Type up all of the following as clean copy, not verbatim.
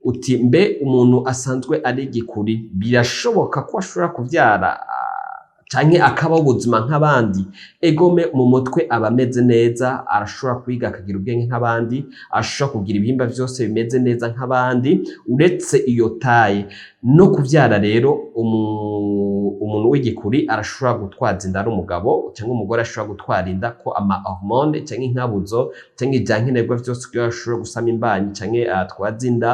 Uti mbe umuntu asanzwe ari igikuri birashoboka ko ashobora kuvyara canke akabaho ubuzima nk'abandi? Egome, mu mutwe aba ameze neza, arashobora kwiga akagira ubwenge nk'abandi, ashobora kugira ibihimba vyose bimeze neza nk'abandi, uretse iyo taille. No kuvyara rero, umuntu w'igikuri arashobora gutwaza inda, ari umugabo cyangwa umugore ashobora gutwara inda, ko ama hormone canke inkabuzo canke ivyankenerwa vyose kugira ashobore gusama imbanyi canke atwaze inda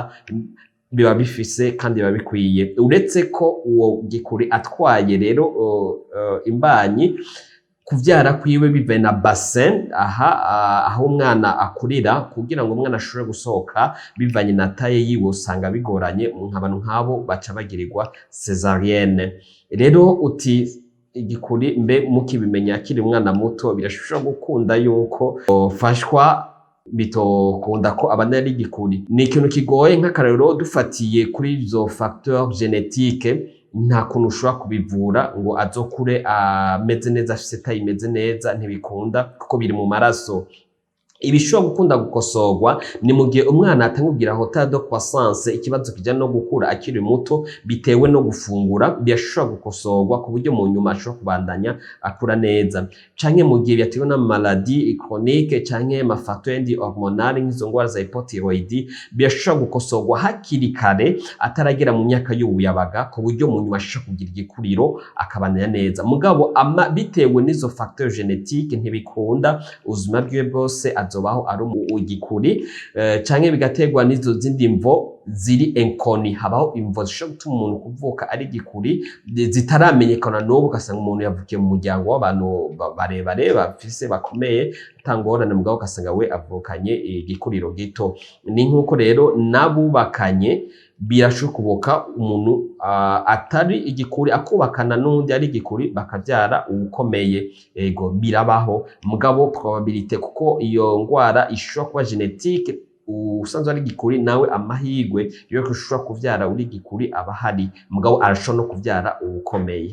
biba bifise kandi biba bikwiye. Uretse ko uwo gikuri atwaye rero imbanyi, kuvyara kwiwe bivaye na bassin aha aho umwana akurira, kugira ngo umwana ashobore gusohoka bivanye na taille yiwe, usanga bigoranye. Abantu nk'abo baca bagirirwa césarienne. Rero uti igikuri mbe mukibimenya akiri umwana muto birashobora gukunda yuko fashwa? Bitokunda ko abana ari igikuri, ni ikintu kigoye. Nk'akarorero, dufatiye kuri izo facteur génétique, nta kuntu ushobora kubivura ngo azokure ameze neza, afise taille imeze neza, ntibikunda kuko biri mu maraso. Ibishobora gukunda gukosorwa ni mu gihe umwana atangugira retard de croissance, ikibazo kijyana no gukura akiri muto bitewe no gufungura, birashobora gukosorwa ku buryo mu nyuma ashobora kubandanya akura neza, canke mu gihe byatewe na maladie chronique canke ama facteur yandi hormonal, nk'izo ngwara za hypothyroïdie, birashobora gukosorwa hakiri kare ataragera mu myaka y'ubuyabaga, ku buryo mu nyuma ashobora kugira igikuriro akabandanya neza. Mugabo ama bitewe n'izo facteur génétique ntibikunda, ubuzima bwiwe bwose azobaho ari igikuri, canke bigaterwa n'izo zindi mvo ziri inconnues. Habaho imvo zishobora gutuma umuntu kuvuka ari igikuri zitaramenyekana n'ubu, ugasanga umuntu yavukiye mu muryango w'abantu barebare, bafise, bakomeye, atangorane, mugabo ugasanga we avukanye igikuriro gito. Ni nk'uko rero n'abubakanye birashoboka, umuntu atari igikuri akubakana n'undi ari igikuri, bakavyara uwukomeye. Ego, birabaho, mugabo probabilité, kuko iyo ngwara ishobora kuba génétique, usanzwe ari igikuri nawe amahirwe yo ushobora kuvyara uri igikuri aba ahari, mugabo arashobora no kuvyara uwukomeye.